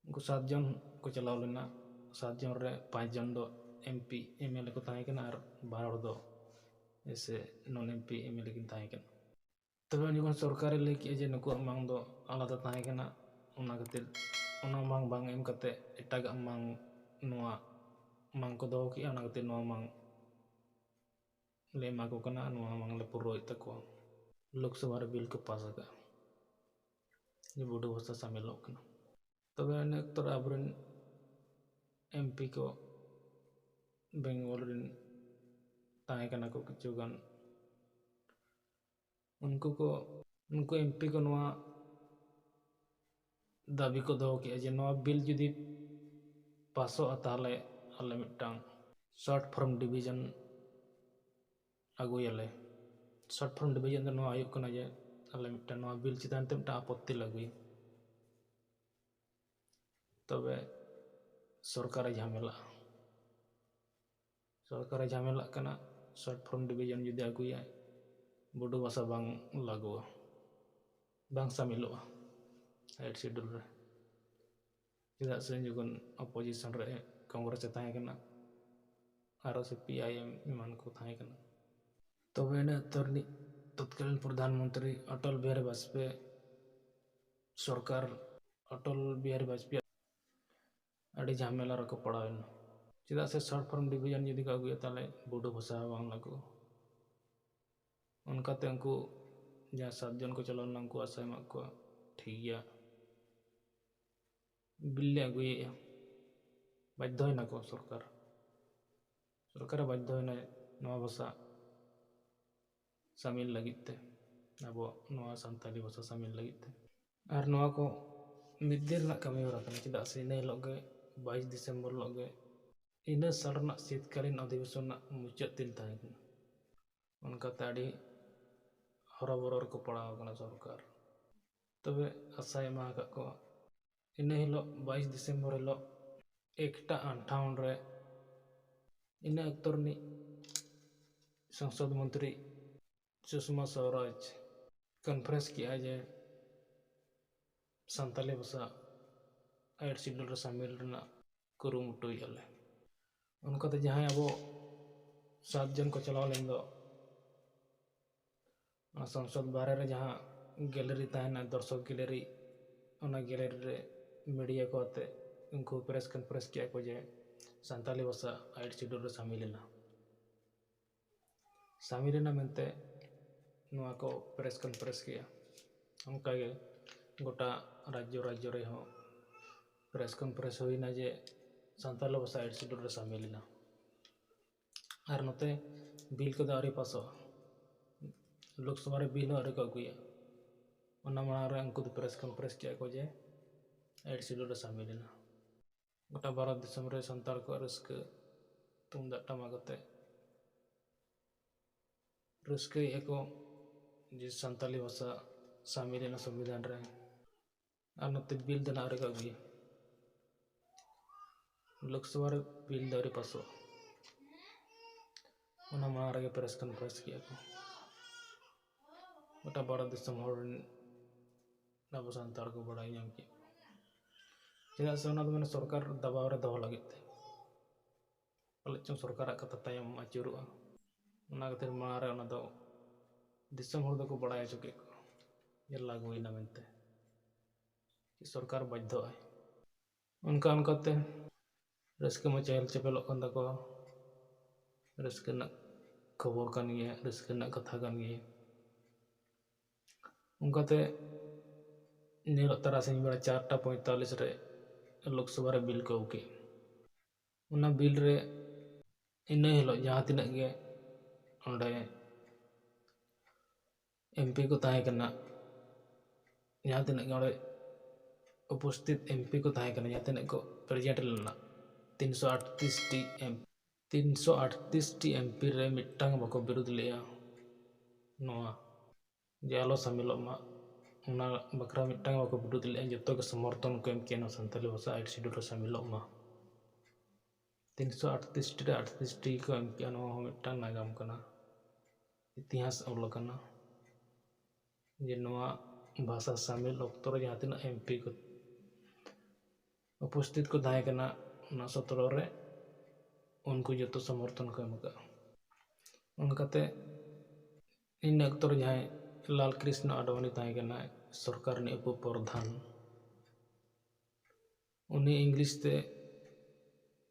ᱩᱱᱠᱩ ᱥᱟᱛ ᱡᱚᱱ ᱠᱚ ᱪᱟᱞᱟᱣ ᱞᱮᱱᱟ᱾ ᱥᱟᱛ ᱡᱚᱱ ᱨᱮ ᱯᱟᱸᱪ ᱡᱚᱱ ᱫᱚ M P, M L A ᱠᱚ ᱛᱟᱦᱮᱸ ᱠᱟᱱᱟ ᱟᱨ ᱵᱟᱨ ᱦᱚᱲ ᱫᱚ ᱮᱥᱮ ᱱᱚᱱ M P M L A ᱠᱤᱱ ᱛᱟᱦᱮᱸ ᱠᱟᱱᱟ᱾ ᱛᱚᱵᱮ ᱩᱱ ᱡᱚᱠᱷᱚᱱ ᱥᱚᱨᱠᱟᱨᱮ ᱞᱟᱹᱭ ᱠᱮᱜᱼᱟ ᱡᱮ ᱱᱩᱠᱩᱣᱟᱜ ᱢᱟᱝ ᱫᱚ ᱟᱞᱟᱫᱟ ᱛᱟᱦᱮᱸ ᱠᱟᱱᱟ, ᱚᱱᱟ ᱠᱷᱟᱹᱛᱤᱨ ᱚᱱᱟ ᱢᱟᱝ ᱵᱟᱝ ᱮᱢ ᱠᱟᱛᱮ ᱮᱴᱟᱜᱟᱜ ᱢᱟᱝ, ᱱᱚᱣᱟ ᱢᱟᱝ ᱠᱚ ᱫᱚᱦᱚ ᱠᱮᱜᱼᱟ, ᱚᱱᱟ ᱠᱷᱟᱹᱛᱤᱨ ᱱᱚᱣᱟ ᱢᱟᱝ ᱞᱮ ᱮᱢᱟ ᱠᱚ ᱠᱟᱱᱟ, ᱱᱚᱣᱟ ᱢᱟᱝ ᱞᱮ ᱯᱩᱨᱟᱹᱣᱮᱫ ᱛᱟᱠᱚᱣᱟ᱾ ᱞᱳᱠᱥᱚᱵᱷᱟ ᱨᱮ ᱵᱤᱞ ᱠᱚ ᱯᱟᱥ ᱟᱠᱟᱫᱼᱟ ᱡᱮ ᱵᱳᱰᱳ ᱵᱷᱟᱥᱟ ᱥᱟᱢᱤᱞᱚᱜ ᱠᱟᱱᱟ᱾ ᱛᱚᱵᱮ ᱤᱱᱟᱹ ᱚᱠᱛᱚ ᱨᱮ ᱟᱵᱚᱨᱮᱱ ᱮᱢ ᱯᱤ ᱠᱚ ᱵᱮᱝᱜᱚᱞ ᱨᱮᱱ ᱛᱟᱦᱮᱸ ᱠᱟᱱᱟ ᱠᱚ ᱠᱤᱪᱷᱩ ᱜᱟᱱ᱾ ᱩᱱᱠᱩ ᱠᱚ, ᱩᱱᱠᱩ ᱮᱢ ᱯᱤ ᱠᱚ ᱱᱚᱣᱟ ᱫᱟᱹᱵᱤ ᱠᱚ ᱫᱚᱦᱚ ᱠᱮᱜᱼᱟ ᱡᱮ ᱱᱚᱣᱟ ᱵᱤᱞ ᱡᱩᱫᱤ ᱯᱟᱥᱚᱜᱼᱟ, ᱛᱟᱦᱚᱞᱮ ᱟᱞᱮ ᱢᱤᱫᱴᱟᱝ ᱥᱚᱨᱴ ᱯᱷᱚᱨᱢ ᱰᱤᱵᱷᱤᱡᱚᱱ ᱟᱹᱜᱩᱭᱟᱞᱮ᱾ ᱥᱚᱨᱴ ᱯᱷᱚᱨᱢ ᱰᱤᱵᱷᱤᱡᱚᱱ ᱫᱚ ᱱᱚᱣᱟ ᱦᱩᱭᱩᱜ ᱠᱟᱱᱟ ᱡᱮ ᱟᱞᱮ ᱢᱤᱫᱴᱟᱝ ᱱᱚᱣᱟ ᱵᱤᱞ ᱪᱮᱛᱟᱱ ᱛᱮ ᱢᱤᱫᱴᱟᱝ ᱟᱯᱚᱛᱛᱤ ᱞᱮ ᱟᱹᱜᱩᱭᱟ᱾ ᱛᱚᱵᱮ ᱥᱚᱨᱠᱟᱨᱮ ᱡᱷᱟᱢᱮᱞᱟᱜᱼᱟ᱾ ᱥᱚᱨᱠᱟᱨᱮ ᱡᱷᱟᱢᱮᱞᱟᱜ ᱠᱟᱱᱟ, ᱥᱚᱨᱴ ᱯᱷᱚᱨᱢ ᱰᱤᱵᱷᱤᱡᱚᱱ ᱡᱩᱫᱤ ᱟᱹᱜᱩᱭᱟᱭ, ᱵᱳᱰᱳ ᱵᱷᱟᱥᱟ ᱵᱟᱝ ᱞᱟᱹᱜᱩᱜᱼᱟ, ᱵᱟᱝ ᱥᱟᱢᱤᱞᱚᱜᱼᱟ ᱮᱭᱤᱴ ᱥᱤᱰᱩᱞ ᱨᱮ᱾ ᱪᱮᱫᱟᱜ ᱥᱮ ᱡᱚᱠᱷᱚᱱ ᱚᱯᱳᱡᱤᱥᱚᱱ ᱨᱮ ᱠᱚᱝᱜᱨᱮᱥ ᱮ ᱛᱟᱦᱮᱸ ᱠᱟᱱᱟ, ᱟᱨ ᱥᱤ ᱯᱤ ᱟᱭ ᱮᱢ ᱮᱢᱟᱱ ᱠᱚ ᱛᱟᱦᱮᱸ ᱠᱟᱱᱟ᱾ ᱛᱚᱵᱮ ᱤᱱᱟᱹ ᱚᱠᱛᱚ ᱨᱤᱱᱤᱡ ᱛᱚᱛᱠᱟᱞᱤᱱ ᱯᱨᱚᱫᱷᱟᱱ ᱢᱚᱱᱛᱨᱤ ᱚᱴᱚᱞ ᱵᱤᱦᱟᱨᱤ ᱵᱟᱡᱽᱯᱮᱭᱤ ᱥᱚᱨᱠᱟᱨ, ᱚᱴᱚᱞ ᱵᱤᱦᱟᱨᱤ ᱵᱟᱡᱽᱯᱮᱭᱤ ᱟᱹᱰᱤ ᱡᱷᱟᱢᱮᱞᱟ ᱨᱮᱠᱚ ᱯᱟᱲᱟᱣ ᱮᱱᱟ᱾ ᱪᱮᱫᱟᱜ ᱥᱮ ᱥᱚᱨᱴ ᱯᱷᱚᱨᱢ ᱰᱤᱵᱷᱤᱡᱚᱱ ᱡᱩᱫᱤ ᱠᱚ ᱟᱹᱜᱩᱭᱟ, ᱛᱟᱦᱚᱞᱮ ᱵᱳᱰᱳ ᱵᱷᱟᱥᱟ ᱦᱚᱸ ᱵᱟᱝ ᱞᱟᱹᱜᱩᱜᱼᱟ᱾ ᱚᱱᱠᱟᱛᱮ ᱩᱱᱠᱩ ᱡᱟᱦᱟᱸ ᱥᱟᱛ ᱡᱚᱱ ᱠᱚ ᱪᱟᱞᱟᱣ ᱞᱮᱱᱟ, ᱩᱱᱠᱩ ᱟᱥᱟᱭ ᱮᱢᱟᱜ ᱠᱚᱣᱟ, ᱴᱷᱤᱠ ᱜᱮᱭᱟ, ᱵᱤᱞ ᱞᱮ ᱟᱹᱜᱩᱭᱮᱫᱼᱟ᱾ ᱵᱟᱫᱽᱫᱷᱚᱭᱮᱱᱟᱠᱚ ᱥᱚᱨᱠᱟᱨ᱾ ᱥᱚᱨᱠᱟᱨᱮ ᱵᱟᱫᱽᱫᱷᱚᱭᱮᱱᱟ ᱱᱚᱣᱟ ᱵᱷᱟᱥᱟ ᱥᱟᱢᱤᱞ ᱞᱟᱹᱜᱤᱫ ᱛᱮ, ᱟᱵᱚ ᱱᱚᱣᱟ ᱥᱟᱱᱛᱟᱞᱤ ᱵᱷᱟᱥᱟ ᱥᱟᱢᱤᱞ ᱞᱟᱹᱜᱤᱫ ᱛᱮ᱾ ᱟᱨ ᱱᱚᱣᱟ ᱠᱚ ᱢᱤᱫ ᱫᱤᱱ ᱨᱮᱱᱟᱜ ᱠᱟᱹᱢᱤ ᱦᱚᱨᱟ ᱠᱟᱱᱟ, ᱪᱮᱫᱟᱜ ᱥᱮ ᱤᱱᱟᱹ ᱦᱤᱞᱳᱜ ᱜᱮ, ᱵᱟᱭᱤᱥ ᱰᱤᱥᱮᱢᱵᱚᱨ ᱦᱤᱞᱳᱜ ᱜᱮ ᱤᱱᱟᱹ ᱥᱟᱞ ᱨᱮᱱᱟᱜ ᱥᱤᱛᱠᱟᱞᱤᱱ ᱚᱫᱷᱤᱵᱮᱥᱚᱱ ᱨᱮᱱᱟᱜ ᱢᱩᱪᱟᱹᱫ ᱫᱤᱱ ᱛᱟᱦᱮᱸ ᱠᱟᱱᱟ᱾ ᱚᱱᱠᱟᱛᱮ ᱟᱹᱰᱤ ᱦᱚᱨᱚᱵᱚᱨᱚ ᱨᱮᱠᱚ ᱯᱟᱲᱟᱣ ᱟᱠᱟᱱᱟ ᱥᱚᱨᱠᱟᱨ᱾ ᱛᱚᱵᱮ ᱟᱥᱟᱭ ᱮᱢᱟ ᱟᱠᱟᱫ ᱠᱚᱣᱟ, ᱤᱱᱟᱹ ᱦᱤᱞᱳᱜ, ᱵᱟᱭᱤᱥ ᱰᱤᱥᱮᱢᱵᱚᱨ ᱦᱤᱞᱳᱜ ᱮᱠᱴᱟ ᱟᱱᱴᱷᱟᱣᱚᱱ ᱨᱮ ᱤᱱᱟᱹ ᱚᱠᱛᱚ ᱨᱤᱱᱤᱡ ᱥᱚᱝᱥᱚᱫ ᱢᱚᱱᱛᱨᱤ ᱥᱩᱥᱢᱟ ᱥᱣᱚᱨᱟᱡᱽ ᱠᱚᱱᱯᱷᱟᱨᱮᱱᱥ ᱠᱮᱜᱼᱟ ᱡᱮ ᱥᱟᱱᱛᱟᱞᱤ ᱵᱷᱟᱥᱟ ᱮᱭᱤᱴ ᱥᱤᱰᱩᱞ ᱨᱮ ᱥᱟᱢᱤᱞ ᱨᱮᱱᱟᱜ ᱠᱩᱨᱩᱢᱩᱴᱩᱭᱮᱫᱼᱟ ᱞᱮ᱾ ᱚᱱᱠᱟᱛᱮ ᱡᱟᱦᱟᱸᱭ ᱟᱵᱚ ᱥᱟᱛ ᱡᱚᱱ ᱠᱚ ᱪᱟᱞᱟᱣ ᱞᱮᱱ ᱫᱚ, ᱚᱱᱟ ᱥᱚᱝᱥᱚᱫ ᱵᱟᱦᱨᱮ ᱨᱮ ᱡᱟᱦᱟᱸ ᱜᱮᱞᱟᱨᱤ ᱛᱟᱦᱮᱱᱟ, ᱫᱚᱨᱥᱚᱠ ᱜᱮᱞᱟᱨᱤ, ᱚᱱᱟ ᱜᱮᱞᱟᱨᱤ ᱨᱮ ᱢᱤᱰᱤᱭᱟ ᱠᱚ ᱟᱛᱮ ᱩᱱᱠᱩ ᱯᱨᱮᱥ ᱠᱚᱱᱯᱷᱟᱨᱮᱱᱥ ᱠᱮᱜᱼᱟ ᱠᱚ ᱡᱮ ᱥᱟᱱᱛᱟᱞᱤ ᱵᱷᱟᱥᱟ ᱮᱭᱤᱴ ᱥᱤᱰᱩᱞ ᱨᱮ ᱥᱟᱢᱤᱞ ᱮᱱᱟ, ᱥᱟᱢᱤᱞ ᱮᱱᱟ ᱢᱮᱱᱛᱮ ᱱᱚᱣᱟ ᱠᱚ ᱯᱨᱮᱥ ᱠᱚᱱᱯᱷᱟᱨᱮᱱᱥ ᱠᱮᱜᱼᱟ᱾ ᱚᱱᱠᱟᱜᱮ ᱜᱚᱴᱟ ᱨᱟᱡᱽᱡᱚ ᱨᱟᱡᱽᱡᱚ ᱨᱮᱦᱚᱸ ᱯᱨᱮᱥ ᱠᱚᱱᱯᱷᱟᱨᱮᱱᱥ ᱦᱩᱭᱱᱟ ᱡᱮ ᱥᱟᱱᱛᱟᱞᱤ ᱵᱷᱟᱥᱟ ᱮᱭᱤᱴ ᱥᱤᱰᱩᱞ ᱨᱮ ᱥᱟᱢᱤᱞ ᱮᱱᱟ᱾ ᱟᱨ ᱱᱚᱛᱮ ᱵᱤᱞ ᱠᱚᱫᱚ ᱟᱹᱣᱨᱤ ᱯᱟᱥᱚᱜᱼᱟ᱾ ᱞᱳᱠᱥᱚᱵᱷᱟ ᱨᱮ ᱵᱤᱞ ᱦᱚᱸ ᱟᱹᱣᱨᱤ ᱠᱚ ᱟᱹᱜᱩᱭᱟ᱾ ᱚᱱᱟ ᱢᱟᱲᱟᱝ ᱨᱮ ᱩᱱᱠᱩ ᱫᱚ ᱯᱨᱮᱥ ᱠᱚᱱᱯᱷᱟᱨᱮᱱᱥ ᱠᱮᱜᱼᱟ ᱠᱚ ᱡᱮ ᱮᱭᱤᱴ ᱥᱤᱰᱩᱞ ᱨᱮ ᱥᱟᱢᱤᱞ ᱮᱱᱟ᱾ ᱜᱚᱴᱟ ᱵᱷᱟᱨᱚᱛ ᱫᱤᱥᱚᱢ ᱨᱮ ᱥᱟᱱᱛᱟᱲ ᱠᱚᱣᱟᱜ ᱨᱟᱹᱥᱠᱟᱹ, ᱛᱩᱢᱫᱟᱜ ᱴᱟᱢᱟᱠ ᱟᱛᱮ ᱨᱟᱹᱥᱠᱟᱹᱭᱮᱫᱼᱟ ᱠᱚ ᱡᱮ ᱥᱟᱱᱛᱟᱞᱤ ᱵᱷᱟᱥᱟ ᱥᱟᱢᱤᱞ ᱮᱱᱟ ᱥᱚᱝᱵᱤᱫᱷᱟᱱ ᱨᱮ᱾ ᱟᱨ ᱱᱚᱛᱮ ᱵᱤᱞ ᱫᱚ ᱱᱟᱦᱟᱜ ᱟᱹᱣᱨᱤ ᱠᱚ ᱟᱹᱜᱩᱭᱟ᱾ ᱞᱳᱠᱥᱚᱵᱷᱟ ᱨᱮ ᱵᱤᱞ ᱫᱚ ᱟᱹᱣᱨᱤ ᱯᱟᱥᱚᱜ᱾ ᱚᱱᱟ ᱢᱟᱲᱟᱝ ᱨᱮᱜᱮ ᱯᱨᱮᱥ ᱠᱚᱱᱯᱷᱟᱨᱮᱱᱥ ᱠᱮᱜᱼᱟ ᱠᱚ᱾ ᱜᱚᱴᱟ ᱵᱷᱟᱨᱚᱛ ᱫᱤᱥᱚᱢ ᱦᱚᱲ ᱨᱮᱱ ᱟᱵᱚ ᱥᱟᱱᱛᱟᱲ ᱠᱚ ᱵᱟᱲᱟᱭ ᱧᱟᱢ ᱠᱮᱜᱼᱟ᱾ ᱪᱮᱫᱟᱜ ᱥᱮ ᱚᱱᱟ ᱫᱚ ᱢᱟᱱᱮ ᱥᱚᱨᱠᱟᱨ ᱫᱟᱵᱟᱣ ᱨᱮ ᱫᱚᱦᱚ ᱞᱟᱹᱜᱤᱫ ᱛᱮ, ᱯᱟᱞᱮᱫ ᱪᱚᱝ ᱥᱚᱨᱠᱟᱨᱟᱜ ᱠᱟᱛᱷᱟ ᱛᱟᱭᱚᱢ ᱟᱹᱪᱩᱨᱚᱜᱼᱟ᱾ ᱚᱱᱟ ᱠᱷᱟᱹᱛᱤᱨ ᱢᱟᱲᱟᱝ ᱨᱮ ᱚᱱᱟ ᱫᱚ ᱫᱤᱥᱚᱢ ᱦᱚᱲ ᱫᱚᱠᱚ ᱵᱟᱲᱟᱭ ᱦᱚᱪᱚ ᱠᱮᱫ ᱠᱚᱣᱟ ᱡᱮ ᱞᱟᱹᱜᱩᱭᱮᱱᱟ ᱢᱮᱱᱛᱮ, ᱥᱚᱨᱠᱟᱨ ᱵᱟᱫᱽᱫᱷᱚᱜᱼᱟᱭ᱾ ᱚᱱᱠᱟ ᱚᱱᱠᱟᱛᱮ ᱨᱟᱹᱥᱠᱟᱹ ᱢᱟ ᱪᱮᱦᱮᱞ ᱪᱮᱯᱮᱞᱚᱜ ᱠᱟᱱ ᱛᱟᱠᱚᱣᱟ᱾ ᱨᱟᱹᱥᱠᱟᱹ ᱨᱮᱱᱟᱜ ᱠᱷᱚᱵᱚᱨ ᱠᱟᱱ ᱜᱮᱭᱟ, ᱨᱟᱹᱥᱠᱟᱹ ᱨᱮᱱᱟᱜ ᱠᱟᱛᱷᱟ ᱠᱟᱱ ᱜᱮᱭᱟ᱾ ᱚᱱᱠᱟᱛᱮ ᱧᱮᱞᱚᱜ ᱛᱟᱨᱟᱥᱤᱧ ᱵᱮᱲᱟ ᱪᱟᱨᱴᱟ ᱯᱚᱸᱭᱛᱟᱞᱞᱤᱥ ᱨᱮ ᱞᱳᱠᱥᱚᱵᱷᱟ ᱨᱮ ᱵᱤᱞ ᱠᱚ ᱟᱹᱜᱩ ᱠᱮᱫ᱾ ᱚᱱᱟ ᱵᱤᱞ ᱨᱮ ᱤᱱᱟᱹ ᱦᱤᱞᱳᱜ ᱡᱟᱦᱟᱸ ᱛᱤᱱᱟᱹᱜ ᱜᱮ ᱚᱸᱰᱮ ᱮᱢᱯᱤ ᱠᱚ ᱛᱟᱦᱮᱸ ᱠᱟᱱᱟ, ᱡᱟᱦᱟᱸ ᱛᱤᱱᱟᱹᱜ ᱜᱮ ᱚᱸᱰᱮ ᱩᱯᱚᱥᱛᱷᱤᱛ ᱮᱢᱯᱤ ᱠᱚ ᱛᱟᱦᱮᱸ ᱠᱟᱱᱟ, ᱡᱟᱦᱟᱸ ᱛᱤᱱᱟᱹᱜ ᱠᱚ ᱯᱨᱮᱡᱮᱱᱴ ᱞᱮᱱᱟ, ᱛᱤᱱᱥᱚ ᱟᱴᱛᱨᱤᱥ ᱴᱤ ᱮᱢ ᱛᱤᱱᱥᱚ ᱟᱴᱛᱨᱤᱥ ᱴᱤ ᱮᱢᱯᱤ ᱨᱮ ᱢᱤᱫᱴᱟᱝ ᱵᱟᱠᱚ ᱵᱤᱨᱩᱫᱷ ᱞᱮᱜᱼᱟ᱾ ᱱᱚᱣᱟ ᱡᱮ ᱟᱞᱚ ᱥᱟᱢᱤᱞᱚᱜ ᱢᱟ, ᱚᱱᱟ ᱵᱟᱠᱷᱨᱟ ᱢᱤᱫᱴᱟᱝ ᱵᱟᱠᱚ ᱵᱤᱨᱩᱫᱷ ᱞᱮᱜᱼᱟ᱾ ᱡᱚᱛᱚ ᱜᱮ ᱥᱚᱢᱚᱨᱛᱷᱚᱱ ᱠᱚ ᱮᱢ ᱠᱮᱜᱼᱟ ᱱᱚᱣᱟ ᱥᱟᱱᱛᱟᱞᱤ ᱵᱷᱟᱥᱟ ᱮᱭᱤᱴ ᱥᱤᱰᱩᱞ ᱨᱮ ᱥᱟᱢᱤᱞᱚᱜ ᱢᱟ᱾ ᱛᱤᱱᱥᱚ ᱟᱴᱛᱨᱤᱥ ᱴᱤ ᱨᱮ ᱟᱴᱛᱨᱤᱥ ᱴᱤ ᱠᱚ ᱮᱢ ᱠᱮᱜᱼᱟ᱾ ᱱᱚᱣᱟ ᱦᱚᱸ ᱢᱤᱫᱴᱟᱝ ᱱᱟᱜᱟᱢ ᱠᱟᱱᱟ, ᱤᱛᱤᱦᱟᱥ ᱚᱞ ᱟᱠᱟᱱᱟ ᱡᱮ ᱱᱚᱣᱟ ᱵᱷᱟᱥᱟ ᱥᱟᱢᱤᱞ ᱚᱠᱛᱚ ᱨᱮ ᱡᱟᱦᱟᱸ ᱛᱤᱱᱟᱹᱜ ᱮᱢ ᱯᱤ ᱠᱚ ᱩᱯᱚᱥᱛᱷᱤᱛ ᱠᱚ ᱛᱟᱦᱮᱸ ᱠᱟᱱᱟ ᱚᱱᱟ ᱥᱚᱛᱨᱚ ᱨᱮ, ᱩᱱᱠᱩ ᱡᱚᱛᱚ ᱥᱚᱢᱚᱨᱛᱷᱚᱱ ᱠᱚ ᱮᱢ ᱟᱠᱟᱫᱼᱟ᱾ ᱚᱱᱠᱟᱛᱮ ᱤᱱᱟᱹ ᱚᱠᱛᱚ ᱨᱮ ᱡᱟᱦᱟᱸᱭ ᱞᱟᱞ ᱠᱨᱤᱥᱱᱚ ᱟᱰᱵᱟᱱᱤ ᱛᱟᱦᱮᱸ ᱠᱟᱱᱟᱭ ᱥᱚᱨᱠᱟᱨ ᱨᱤᱱᱤᱡ ᱩᱯᱚ ᱯᱨᱚᱫᱷᱟᱱ, ᱩᱱᱤ ᱤᱝᱞᱤᱥ ᱛᱮ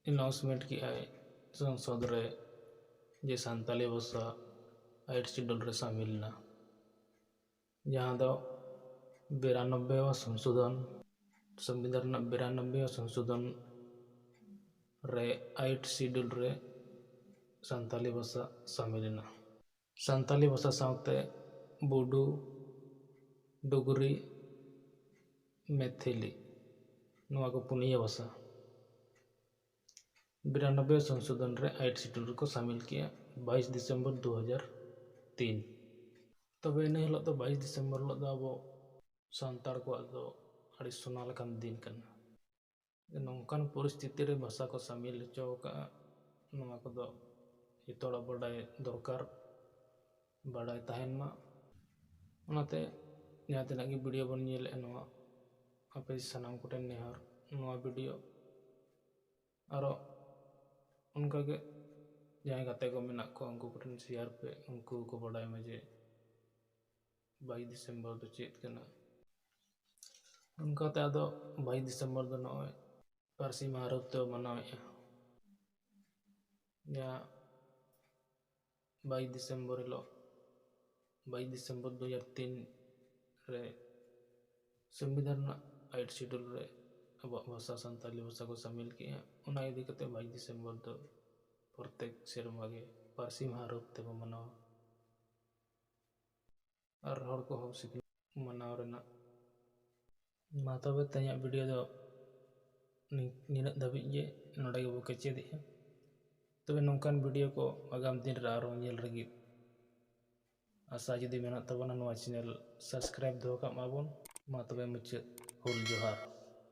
ᱮᱱᱟᱣᱩᱱᱥᱢᱮᱱᱴ ᱠᱮᱜᱼᱟᱭ ᱥᱚᱝᱥᱚᱫᱽ ᱨᱮ ᱡᱮ ᱥᱟᱱᱛᱟᱞᱤ ᱵᱷᱟᱥᱟ ᱮᱭᱤᱴ ᱥᱤᱰᱩᱞ ᱨᱮ ᱥᱟᱢᱤᱞ ᱮᱱᱟ, ᱡᱟᱦᱟᱸ ᱫᱚ ᱵᱤᱨᱟᱱᱚᱵᱵᱚᱭᱣᱟ ᱥᱚᱝᱥᱳᱫᱷᱚᱱ, ᱥᱚᱝᱵᱤᱫᱷᱟᱱ ᱨᱮᱱᱟᱜ ᱵᱤᱨᱟᱱᱚᱵᱵᱚᱭᱣᱟ ᱥᱚᱝᱥᱳᱫᱷᱚᱱ ᱨᱮ ᱮᱭᱤᱴ ᱥᱤᱰᱩᱞ ᱨᱮ ᱥᱟᱱᱛᱟᱞᱤ ᱵᱷᱟᱥᱟ ᱥᱟᱢᱤᱞ ᱮᱱᱟ᱾ ᱥᱟᱱᱛᱟᱞᱤ ᱵᱷᱟᱥᱟ ᱥᱟᱶᱛᱮ ᱵᱳᱰᱳ, ᱰᱳᱜᱽᱨᱤ, ᱢᱮᱛᱷᱤᱞᱤ, ᱱᱚᱣᱟ ᱠᱚ ᱯᱩᱱᱭᱟᱹ ᱵᱷᱟᱥᱟ ᱵᱤᱨᱟᱱᱚᱵᱵᱚᱭ ᱥᱚᱝᱥᱳᱫᱷᱚᱱ ᱨᱮ ᱮᱭᱤᱴ ᱥᱤᱰᱩᱞ ᱨᱮᱠᱚ ᱥᱟᱢᱤᱞ ᱠᱮᱜᱼᱟ ᱵᱟᱭᱤᱥ ᱰᱤᱥᱮᱢᱵᱚᱨ ᱫᱩ ᱦᱟᱡᱟᱨ ᱛᱤᱱ᱾ ᱛᱚᱵᱮ ᱤᱱᱟᱹ ᱦᱤᱞᱳᱜ ᱫᱚ, ᱵᱟᱭᱤᱥ ᱰᱤᱥᱮᱢᱵᱚᱨ ᱦᱤᱞᱳᱜ ᱫᱚ ᱟᱵᱚ ᱥᱟᱱᱛᱟᱲ ᱠᱚᱣᱟᱜ ᱫᱚ ᱟᱹᱰᱤ ᱥᱚᱱᱟ ᱞᱮᱠᱟᱱ ᱫᱤᱱ ᱠᱟᱱᱟ᱾ ᱱᱚᱝᱠᱟᱱ ᱯᱚᱨᱤᱥᱛᱷᱤᱛᱤ ᱨᱮ ᱵᱷᱟᱥᱟ ᱠᱚ ᱥᱟᱢᱤᱞ ᱦᱚᱪᱚ ᱟᱠᱟᱫᱼᱟ, ᱱᱚᱣᱟ ᱠᱚᱫᱚ ᱡᱚᱛᱚ ᱦᱚᱲᱟᱜ ᱵᱟᱰᱟᱭ ᱫᱚᱨᱠᱟᱨ, ᱵᱟᱰᱟᱭ ᱛᱟᱦᱮᱱ ᱢᱟ᱾ ᱚᱱᱟᱛᱮ ᱡᱟᱦᱟᱸ ᱛᱤᱱᱟᱹᱜ ᱜᱮ ᱵᱷᱤᱰᱤᱭᱳ ᱵᱚᱱ ᱧᱮᱞᱮᱫᱼᱟ, ᱱᱚᱣᱟ ᱟᱯᱮ ᱥᱟᱱᱟᱢ ᱠᱚᱴᱷᱮᱱ ᱱᱮᱦᱚᱨ, ᱱᱚᱣᱟ ᱵᱷᱤᱰᱤᱭᱳ ᱟᱨᱚ ᱚᱱᱠᱟᱜᱮ ᱡᱟᱦᱟᱸᱭ ᱜᱟᱛᱮ ᱠᱚ ᱢᱮᱱᱟᱜ ᱠᱚᱣᱟ, ᱩᱱᱠᱩ ᱠᱚᱴᱷᱮᱱ ᱥᱮᱭᱟᱨ ᱯᱮ, ᱩᱱᱠᱩ ᱠᱚ ᱵᱟᱰᱟᱭ ᱢᱟ ᱡᱮ ᱵᱟᱭᱤᱥ ᱰᱤᱥᱮᱢᱵᱚᱨ ᱫᱚ ᱪᱮᱫ ᱠᱟᱱᱟ᱾ ᱚᱱᱠᱟᱛᱮ ᱟᱫᱚ ᱵᱟᱭᱤᱥ ᱰᱤᱥᱮᱢᱵᱚᱨ ᱫᱚ ᱱᱚᱜᱼᱚᱭ ᱯᱟᱹᱨᱥᱤ ᱢᱟᱦᱟ ᱨᱩᱯ ᱛᱮᱵᱚ ᱢᱟᱱᱟᱣᱮᱫᱼᱟ᱾ ᱡᱟᱦᱟᱸ ᱵᱟᱭᱤᱥ ᱰᱤᱥᱮᱢᱵᱚᱨ ᱦᱤᱞᱳᱜ, ᱵᱟᱭᱤᱥ ᱰᱤᱥᱮᱢᱵᱚᱨ ᱫᱩ ᱦᱟᱡᱟᱨ ᱛᱤᱱ ᱨᱮ ᱥᱚᱝᱵᱤᱫᱷᱟᱱ ᱨᱮᱱᱟᱜ ᱮᱭᱤᱴ ᱥᱤᱰᱩᱞ ᱨᱮ ᱟᱵᱚᱣᱟᱜ ᱵᱷᱟᱥᱟ, ᱥᱟᱱᱛᱟᱞᱤ ᱵᱷᱟᱥᱟ ᱠᱚ ᱥᱟᱢᱤᱞ ᱠᱮᱜᱼᱟ᱾ ᱚᱱᱟ ᱤᱫᱤ ᱠᱟᱛᱮ ᱵᱟᱭᱤᱥ ᱰᱤᱥᱮᱢᱵᱚᱨ ᱫᱚ ᱯᱨᱚᱛᱮᱠ ᱥᱮᱨᱢᱟ ᱜᱮ ᱯᱟᱹᱨᱥᱤ ᱢᱟᱦᱟ ᱨᱩᱯ ᱛᱮᱵᱚ ᱢᱟᱱᱟᱣᱟ᱾ ᱟᱨ ᱦᱚᱲ ᱠᱚᱦᱚᱸ ᱥᱤᱠᱷᱱᱟᱹᱛ ᱢᱟᱱᱟᱣ ᱨᱮᱱᱟᱜ᱾ ᱢᱟ ᱛᱚᱵᱮ ᱛᱮᱦᱮᱧᱟᱜ ᱵᱷᱤᱰᱤᱭᱳ ᱫᱚ ᱱᱤ-, ᱱᱤᱱᱟᱹᱜ ᱫᱷᱟᱹᱵᱤᱡ ᱜᱮ, ᱱᱚᱰᱮ ᱜᱮᱵᱚ ᱠᱮᱪᱮᱫᱮᱜᱼᱟ᱾ ᱛᱚᱵᱮ ᱱᱚᱝᱠᱟᱱ ᱵᱷᱤᱰᱤᱭᱳ ᱠᱚ ᱟᱜᱟᱢ ᱫᱤᱱ ᱨᱮ ᱟᱨᱦᱚᱸ ᱧᱮᱞ ᱞᱟᱹᱜᱤᱫ ᱟᱥᱟ ᱡᱩᱫᱤ ᱢᱮᱱᱟᱜ ᱛᱟᱵᱚᱱᱟ, ᱱᱚᱣᱟ ᱪᱮᱱᱮᱞ ᱥᱟᱵᱥᱠᱨᱟᱭᱤᱵ ᱫᱚᱦᱚ ᱠᱟᱜ ᱢᱟᱵᱚᱱ᱾ ᱢᱟ ᱛᱚᱵᱮ ᱢᱩᱪᱟᱹᱫ, ᱦᱩᱞ ᱡᱚᱦᱟᱨ᱾